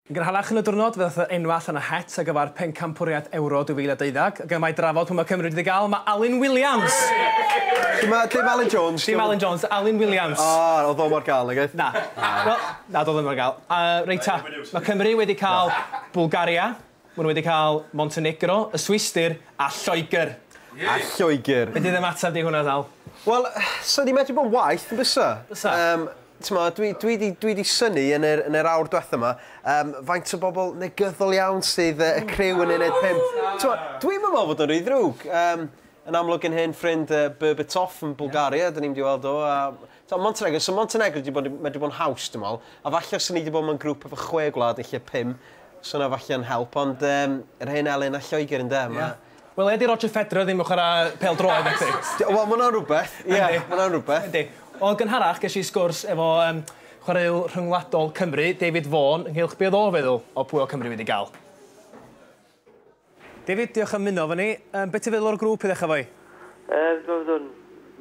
Yn gynharach yn y diwrnod, fe ddaeth yr enw allan o het ar gyfer pencampwriaeth Ewro 2012, ac yma i drafod pwy mae Cymru wedi gael, mae Alun Williams! Dim, dim Alan Jones. Dim Alan Jones, Alun Williams. O, oh, oedd o mor gael, nag oedd? Na. Wel, na, doedd ddim ar gael. Reit ta, mae Cymru wedi cael Bulgaria, maen nhw wedi cael Montenegro, y Swistir a Lloegr. A Lloegr. Be 'di ymateb di hwnna ddal? Wel, so di medru bod yn waeth, yn bysa? Bysa. T'mo, dwi di synnu yn yr awr diwetha yma, faint o bobl negyddol iawn sydd y criw yn uned 5. Dwi'n meddwl bod o'n rhy ddrwg. Yn amlwg yn hen ffrind Berbatov yn Bulgaria, dyn ni'n mynd i weld o. A, t'mo, Montenegro, so Montenegro wedi bod, medru bod yn haws, dwi'n meddwl. A falle os ni wedi bod mewn grŵp efo chwe gwlad yn lle pum, so yna falle yn help, ond yr hen Elin a Lloegr yn de. Yeah. Wel, ydy Roger Federer ddim yn chwarae pêl-droed, ac ti? Wel, mae hwnna'n rhywbeth. Ie, yeah, mae hwnna'n rhywbeth. Yndi. Wel, gynharach, ges i sgwrs efo chwaraewr rhyngwladol Cymru, David Vaughan, ynghylch be oedd o feddwl o pwy o Cymru wedi gael. David, diolch am ymuno efo ni. Be ti'n feddwl o'r grŵp i ddechrau foi? Dwi'n meddwl yn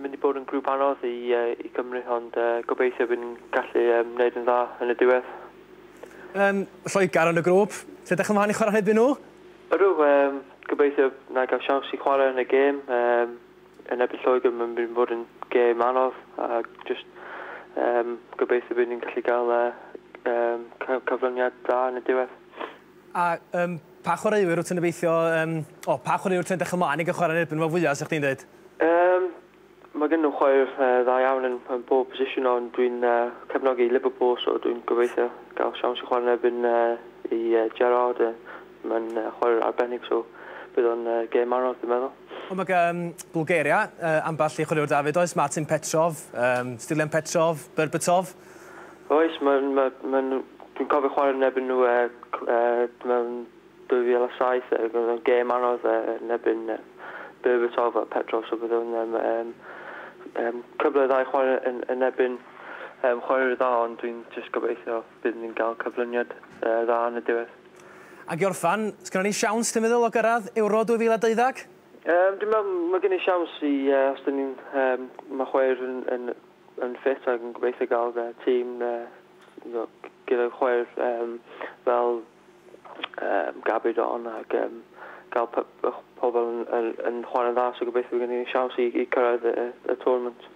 mynd i bod yn grŵp anodd i Cymru, ond gobeithio bydd ni'n gallu wneud yn dda yn y diwedd. Lloegr yn y grŵp. Ti'n dechrau ymlaen i chwarae hebyn nhw? Ydw, gobeithio na gael siawns i chwarae yn y gêm. Yn erbyn Lloegr, mae'n mynd i bod yn gêm anodd a just gobeithio bydd ni'n gallu gael cyflwyniad dda yn y diwedd. A pa chwaraewyr wyt ti'n obeithio... O, pa chwaraewyr ti'n dechrau ymlaen i gael chwarae yn erbyn fo fwyaf, sa'ch chdi'n dweud? Mae gen nhw chwaraewyr dda iawn yn bob position, ond dwi'n cefnogi Liverpool, so dwi'n gobeithio gael siawns i chwarae yn erbyn i Gerrard. Mae'n chwarae arbennig, so bydd o'n gêm anodd, dwi'n meddwl. Ond mae Bulgaria, ambell i chwaraewr David oes, Martin Petrov, Stilian Petrov, Berbatov. Oes, ma, dwi'n cofio chwarae yn erbyn nhw mewn 2007, oedd o'n gêm anodd yn erbyn Berbatov a Petrov, so bydd o'n cyfle dda i chwarae yn erbyn chwaraewyr dda, ond dwi'n just gobeithio bydd ni'n gael cyflwyniad dda yn y diwedd. Ac i orffan, sgynnon ni siawns, ti'n meddwl, o gyrraedd Euro 2012? Dwi'n meddwl mae gen i siawns i, os dyn ni'n, mae chwaraewyr yn ffit ac yn gobeithio gael tîm gyda chwaraewyr fel Gabbidon ac gael pobl yn chwarae'n dda, so gobeithio gen i siawns i cyrraedd y tournament.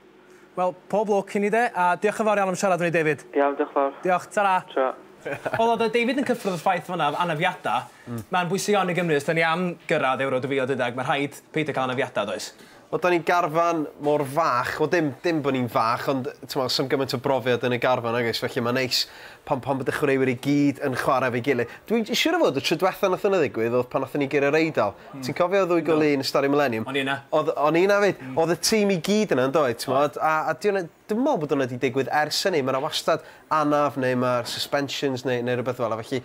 Wel, pob lwc i ni de, a diolch yn fawr iawn am siarad efo ni, David. Iawn, diolch yn fawr. Diolch, tara. Tra. Wel, oedd David yn cyffwrdd y ffaith fan'na, anafiadau. Mae'n bwysig iawn i Gymru, os da ni am gyrraedd Euro 2012, mae rhaid peidio cael anafiadau, does? Wel, da ni'n garfan mor fach, wel dim bod ni'n fach, ond t'mo, sa'm gymaint o brofiad yn y garfan, agos, felly mae'n neis pan bod y chwaraewyr i gyd yn chwarae efo'i gilydd. Dwi'n siŵr o fod y tro diwetha nath hwnna ddigwydd oedd pan nathon ni guro'r Eidal. Ti'n cofio 2-1 Stadiwm Millennium? O'n i yna. O'n i yna fyd. Oedd y tîm i gyd yna, yn doedd, t'mod? A dwi'n meddwl bod hwnna wedi digwydd ers hynny. Mae yna wastad anaf neu mae'r suspensions neu rhywbeth fel 'na. Felly,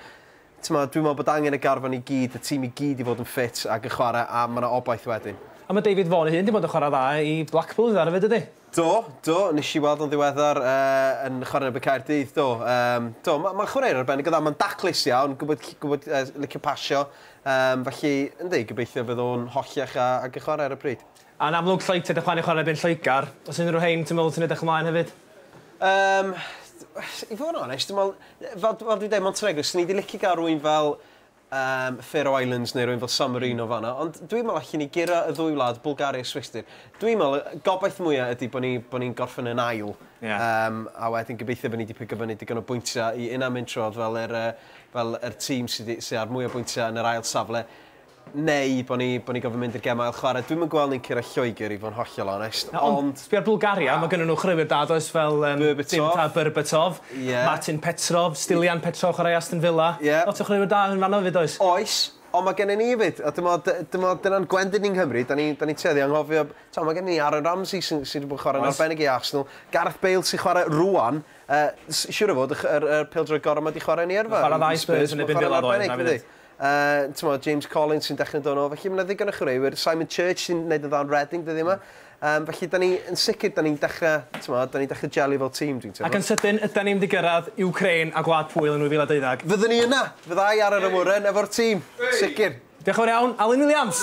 t'mod, dwi'n meddwl bod angen y garfan i gyd, y tîm i gyd i fod yn ffit ac yn chwarae, a mae yna obaith wedyn. A mae David Vaughan ei hun wedi bod yn chwarae dda i Blackpool ar y fyd, ydy? Do, nes i weld o'n ddiweddar yn chwarae yn y Caerdydd, do. Do, mae'n ma chwarae'r arbennig o dda, mae'n daclus iawn, gwybod licio pasio. Felly, yndi, gobeithio fydd o'n holliach ac yn chwarae ar y pryd. A yn amlwg Lloegr, ti'n chwarae chwarae erbyn Lloegr. Oes unrhyw hein ti'n meddwl ti'n edrych ymlaen hefyd? I fod yn onest, dwi'n meddwl, fel dwi'n dweud, Montenegro, swn i wedi licio gael rhywun fel Faroe Islands neu rhywun fel San Marino fanna, ond dwi'n meddwl allan ni guro y ddwy wlad, Bulgaria a Swistir. Dwi'n meddwl, gobaith mwyaf ydy bod ni gorffen yn ail. A wedyn gobeithio bod ni wedi pigo fyny digon o bwyntiau i unna mynd trwodd fel yr tîm sydd ar mwy o bwyntiau yn yr ail safle neu bod ni gofyn mynd i'r gem ail chwarae. Dwi'm yn gweld ni'n curo Lloegr i fod yn hollol onest. Na, ond, sbio ar Bulgaria, mae gynnon nhw chwaraewyr da, does, fel Berbatov. Dimitar Berbatov, Martin Petrov, Stilian Petrov, chwarae Aston Villa. Lot o chwaraewyr da yn fanno hefyd, oes? Oes, ond mae gennym ni hefyd, a dim dyna'n gwendid ni'n Nghymru, da ni tueddu anghofio, ta, mae gennym ni Aaron Ramsey sy'n wedi bod yn chwarae'n arbennig i Arsenal, Gareth Bale sy'n chwarae rwan, siŵr o fod yr pêl-droed gorau mae wedi chwarae yn ei yrfa. Chwarae dda i Spurs yn erbyn Ma'n chwarae'n Villa ddoe, arbennig, na dydi? fydd. T'mo, James Collins sy'n dechrau dod nôl, felly mae yna ddigon o chwaraewyr, Simon Church sy'n gwneud yn dda yn Reading dyddi yma. Felly, da ni, yn sicr, da ni'n dechrau, t'mo, da ni'n dechrau jelio fel tîm, dwi'n teimlo. Ac yn sydyn, ydy ni'n mynd i gyrraedd Ukraine a Gwlad Pwyl yn 2012? Fyddwn ni yna, fydda i ar yr awyren efo'r tîm, sicr. Diolch yn fawr iawn, Alun Williams!